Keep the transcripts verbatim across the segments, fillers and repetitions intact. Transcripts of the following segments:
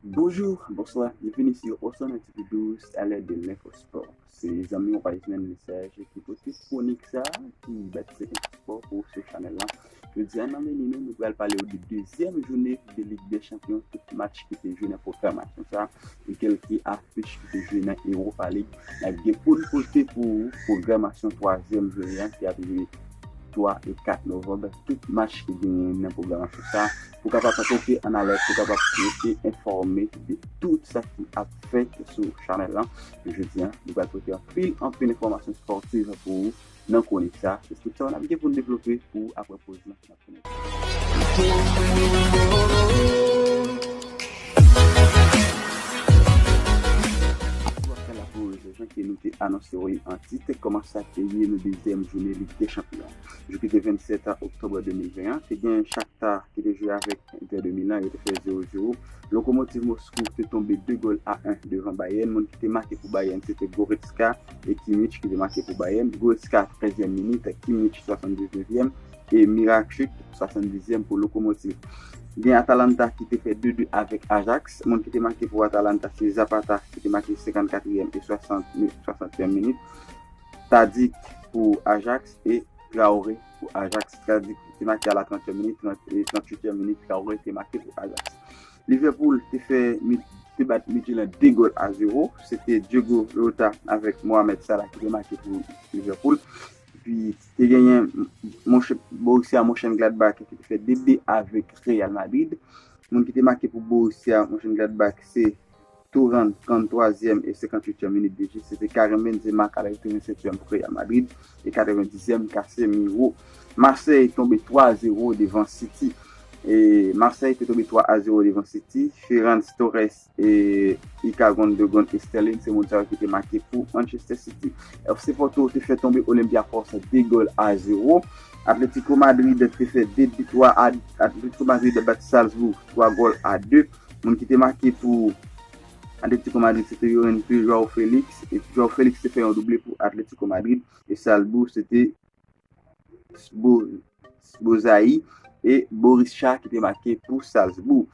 Bonjou, bonswa, byenvini sou Osana T V douz, a lè de lenfo spò. Se zanmi w Wiseman Lesage ki pote kwonik sa a, ki bat se lenfo spò pou sou chanèl la. Jodi a nan meni nou, nou pral pale w de dezyèm jounen de Lig dè Chanpyon, tout match ki te jwe nan pwogramasyon sa a, e kèlke afich ki te jwe nan Europa League. N ap gen pou n pote pou ou pwogramasyon twazyèm jounen an ki ap jwe twa e kat novanm, tout match ki genyen nan pwogramasyon sa a, pou kapab rete an alèt, pou kapab rete enfòme de tout sa ki ap fèt sou chanèl lan. Jodi a, nou pral pote anpil, anpil enfòmasyon spòtiv pou ou nan kwonik sa a. Se tout sa n ap gen pou n devlope pou ou apre poz lan. N ap tounen. Pou apèl la pou rezèv, jan ke nou te anonse w an tit, kòman sa te ye nan dezyèm jounen Lig dè Chanpyon. Jou ki te vennsèt oktòb de mil ven an, te gen Shakhtar ki te jwe avèk Inter de Milan, yo te fè zewo zewo. Lokomotiv Moskou te tonbe de gòl a en devan Bayern. Moun ki te make pou Bayern, se te Goretzka e Kimmich ki te make pou Bayern. Goretzka, trèzyèm minit, Kimmich, swasanndiznèvyèm, e Miracic, swasanndizyèm pou Lokomotiv. Gen Atalanta ki te fè de de avèk Ajax. Moun ki te make pou Atalanta, se Zapata ki te make senkannkatriyèm e swasant, swasantyèm minit. Tadic pou Ajax e Traoré pou Ajax. Tadic te make a la trantyèm minit, trant, e trantuityèm minit, Traoré te make pou Ajax. Liverpool te fè, te bat Midtjylland de gòl a zewo. Se te Diogo Jota avèk Mohamed Salah ki te make pou Liverpool. Epi te genyen Monche-, Borussia Mönchengladbach ki te fè de de avèk Real Madrid. Moun ki te make pou Borussia Mönchengladbach, se Thuram, tranntwazyèm e senkantuityèm minit de jeu, se te Karim Benzema k al retounen sentyèm pou Real Madrid, e katrevendizyèm, Casemiro. Marseille tonbe twa a zewo devan City. E Marseille te tonbe twa a zewo devan City. Ferran Torres e Ilkay Gundogan e Sterling, se moun sa yo ki te make pou Manchester City. F C Porto te fè tonbe Olympiakos de gòl a zewo. Atletico Madrid te fè de, de, twa a, Atletico Madrid bat Salzbourg twa gòl a de. Moun ki te make pou Atletico Madrid, se te Llorente, Joao Felix. E Joao Felix te fè yon double pou Atletico Madrid. E Salzbourg, se te Sbo-, Szoboszlai e Berisha ki te make pou Salzbourg.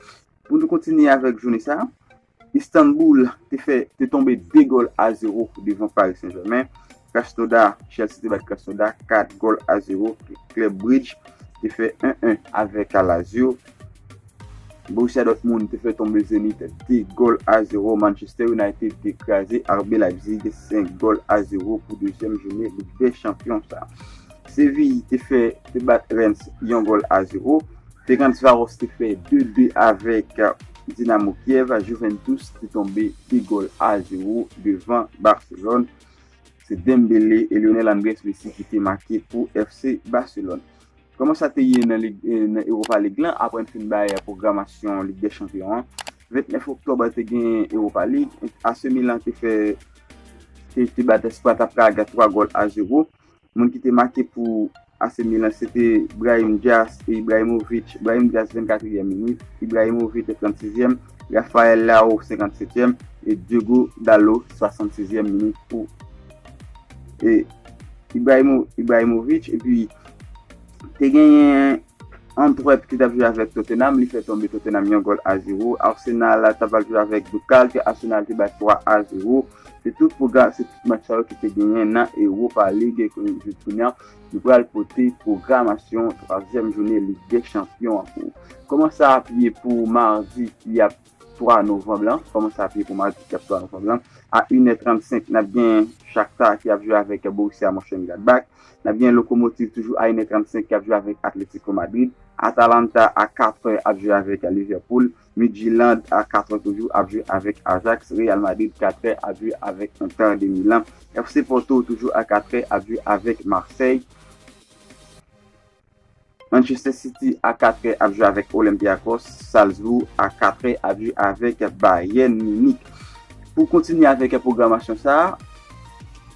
Pou nou kontinye avèk jounen sa a, Istanbul te fè, te tonbe de gòl a zewo devan Paris Saint-Germain. Krasnodar, Chelsea te bat Krasnodar kat gòl a zewo. Club Brugge te fè en en avèk Lazio. Borussia Dortmund te fè tonbe Zenit de gòl a zewo. Manchester United te kraze R B Leipzig senk gòl a zewo pou dezyèm jounen Lig dè Chanpyon sa. Seville te fè, te bat Rennes yon gòl a zewo. Ferencvaros te fè de de avèk Dinamo Kiev. Juventus te tonbe de gòl a zewo devan Barcelone. Se Dembélé e Lionel Andrés Messi ki te make pou F C Barcelone. Kòman sa te ye nan lig, eh, nan Europa League lan, apre n fin bay pwogramasyon Lig dè Chanpyon an? Vennèf oktòb te gen Europa League. A C Milan te fè, te, te bat Sparta Prague twa gòl a zewo. Moun ki te make pou A C Milan, se te Brahim Diaz e Ibrahimovic. Brahim Diaz, vennkatriyèm minit. Ibrahimovic, trannsizyèm. Rafael Leao, senkannsetyèm. E Diogo Dalot, swasannsizyèm minit pou, e, Ibrahimo-, Ibrahimovic. Epi, te genyen Antwerp ki t ap jwe avèk Tottenham, li fè tonbe Tottenham yon gòl a zewo. Arsenal t ap al jwe avèk Dunkirk, Arsenal te bat twa a zewo. Se tout pwogram, se tout match sa yo ki te genyen nan Europa League. E kounye a, nou pral pote pwogramasyon twazyèm jounen Lig dè Chanpyon an pou ou. Kòman sa ap ye pou madi ki ap twa novanm lan? Kòman sa ap ye pou madi ki ap twa novanm lan? A inè trannsenk, n ap gen Shakhtar ki ap jwe avèk Borussia Mönchengladbach. N ap gen Lokomotiv toujou a inè trannsenk ki ap jwe avèk Atletico Madrid. Atalanta a katrè ap jwe avèk Liverpool. Midtjylland a katrè toujou ap jwe avèk Ajax. Real Madrid katrè ap jwe avèk Inter de Milan. F C Porto toujou a katrè ap jwe avèk Marseille. Manchester City a katrè ap jwe avèk Olympiakos. Salzbourg a katrè ap jwe avèk Bayern Munich. Pou kontinye avèk pwogramasyon sa a,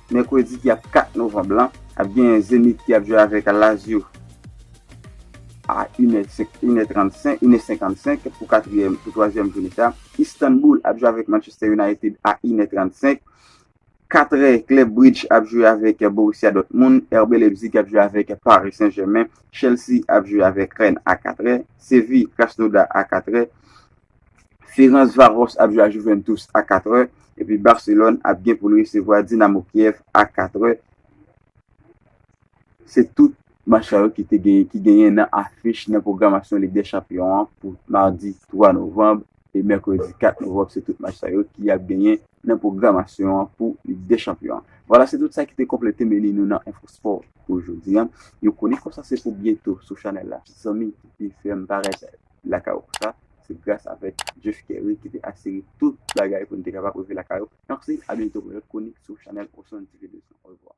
mèkredi ki ap kat novanm lan, ap gen Zenit ki ap jwe avèk Lazio a inè senk, inè trannsenk, inè senkannsenk pou katriyèm, pou twazyèm jounen sa. Istanbul ap jwe avèk Manchester United a inè trannsenk. Katrè, Club Brugge ap jwe avèk Borussia Dortmund. R B Leipzig ap jwe avèk Paris Saint-Germain. Chelsea ap jwe avèk Rennes a katrè. Seville, Krasnodar a katrè. Ferencvaros ap jwe a Juventus a katrè, epi Barcelone ap gen pou l resevwa Dinamo Kiev a katrè. Se tout match sa yo ki te gen, ki genyen nan afich nan pwogramasyon Lig dè Chanpyon an pou madi twa novanm e mèkredi kat novanm. Se tout match sa yo ki ap genyen nan pwogramasyon an pou Lig dè Chanpyon an. Vwala, se tout sa ki te konplete meni nou nan Enfo Spò pou jodi a. Yon konik konsa se pou byento sou chanèl la. Zanmi ki fè m parèt lakay ou konsa, se gras avèk Jeff Kerry ki te asire tout bagay pou n te kapab rive lakay ou. Mèsi, a byento pou yon lòt konik sou chanèl Oson T V de Son. Orevwa.